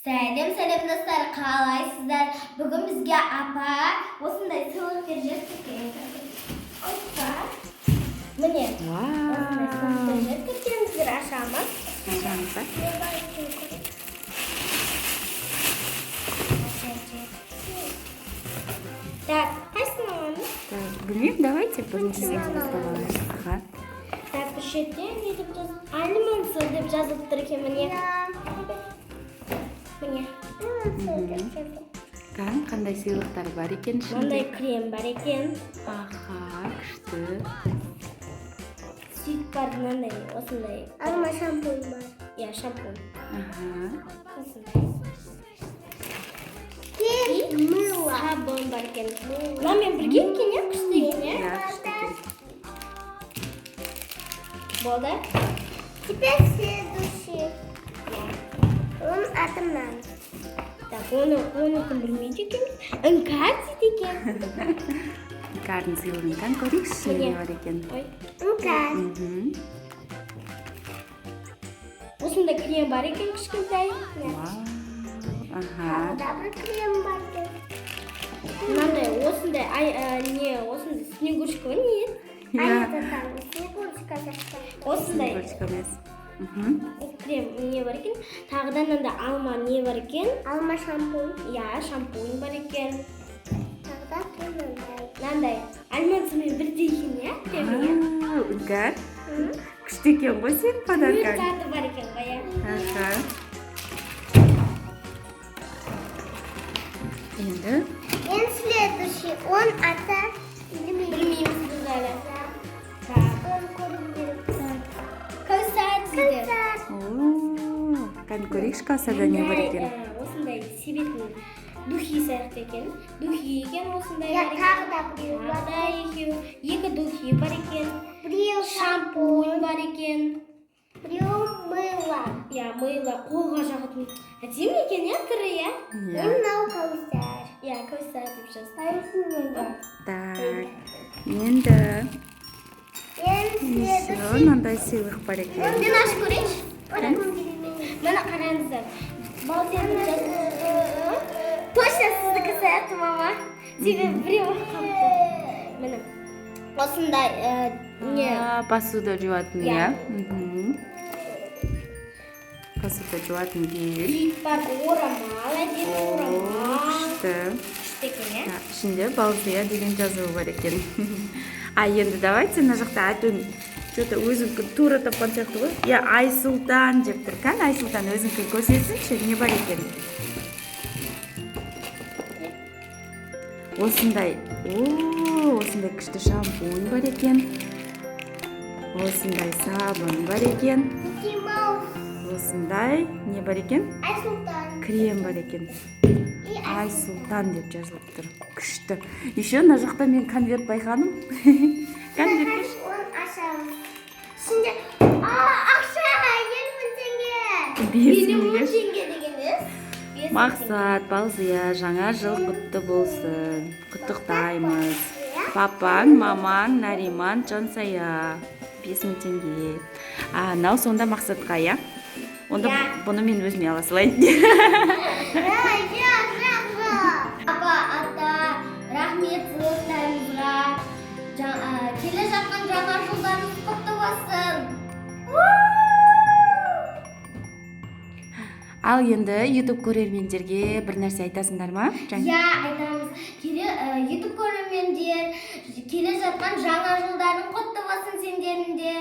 Сәлем, сәлем, достар, қалайсыздар? Бүгін бізге апа осындай сыйлық беріп екен. Опа. Міне, осындай сыйлық Вау. Беріп екен, біздер ашамыз. Ашамыз ба? Так, қайсысын аламыз? Так, білмеймін, давайте біріншісін бастап. Аха. Так, бұл жерде не деп жазылып? Алимансыз деп жазылып тұр екен, міне. Міне. Кән, қандай сыйлықтар бар екен ішінде? Мындай крем бар екен. Аха, күшті. Сүт бар, мынандай, осындай. Алма шампунь бар. Иә, шампунь. Аха. Осындай. Кейін мыло. Сабын бар екен. Мынамен бірге екен, иә, күшті екен, иә? Иә, күшті екен. Болды. Теперь следующий. Оның аты мынаны. Так, оны оныкін білмейді екенбіз. Іңкәр дейді екен. Іңкәрдің сыйлығын кән көрейікші, ішінде не Міне. бар екен. Ой. Іңкәр. Осындай крем бар екен кішкентай. Вау. Аха. Тағы да бір крем бар екен. Мынандай осындай ай, не, осындай снегурочка ма, не еді? А Иә. это там снегурочка сияқты. Осындай Снегурочка емес. Крем не бар екен. Тағы да мынандай алма не бар екен. Алма шампунь. Иә, шампунь бар екен. Тағы да мынандай. Мынандай альмансымен бірдей екен, иә, кремі, иә? Вау, Іңкәр. Күшті екен ғой сенің Төрт подаркаң. заты бар екен ғой, иә. Аха. Енді Енді следующий. Оның аты білмеймін. Білмейміз біз әлі. Так. Оны көру керек. Кәусар дейді. Кәусар. О, кән көрейікші, кәусарда не бар екен. Мындай, осындай себетін духи сияқты екен. Духи екен осындай Иә, бар екен. тағы да біреу Тағы бар. да екеу. Екі духи бар екен. Біреу Шампунь бар екен. Біреу мыло. Иә, мыло қолға жағатын. Әдемі екен, иә, түрі, иә? Иә. Енді мынау кәусар. Иә, кәусар деп жазды. Қайсысымен бар? Так. Енді Енді еще следующий. мынандай сыйлық бар екен. Мен ашып көрейінші. Міне, қараңыздар. Балзия деп жазылып. Точно сіздікі сияқты, мама. Себебі біреу қалыпты. Міне. Осындай не А, посуда жуатын, Иә. иә? Посуда жуатын гель. Сүт бар, орамал, әдемі О, орамал. күшті. Күшті екен, иә? Ja, ішінде Балзия деген жазуы бар екен. А енді давайте мына жақта Әтөн что-то өзінікі тура тапқан сияқты ғой. Иә, Айсұлтан деп тұр. Кән, Айсұлтан өзінікі көрсетсінші, не бар екен. Осындай, о, осындай күшті шампунь бар екен. Осындай сабын бар екен. Микки Маус. Осындай не бар екен? Айсұлтан. Крем бар екен. И Айсұлтан деп жазылып тұр. Күшті. Еще мына жақта мен конверт байқадым. Конверт. Оны ашамыз. Ішінде ақша, 50 000 теңге. 5000 50 000 теңге. Теңге деген не? 5000 теңге. Мақсат, Балзия, жаңа жыл құтты болсын. Құттықтаймыз. Папаң, мамаң, Нариман, Жансая. 5000 теңге. А, мынау сонда Мақсатқа, иә? Онда Иә. бұны мен өзіме ала салайын. Иә, иә, жақсы. Апа, ата, рахмет сыйлықтарыңызға. Келе жатқан жаңа жылдарыңыз құтты болсын. Ал енді YouTube көрермендерге бір нәрсе айтасыңдар ма? Жан? Иә, айтамыз. YouTube көрермендер, келе жатқан жаңа жылдарың құтты болсын сендердің де.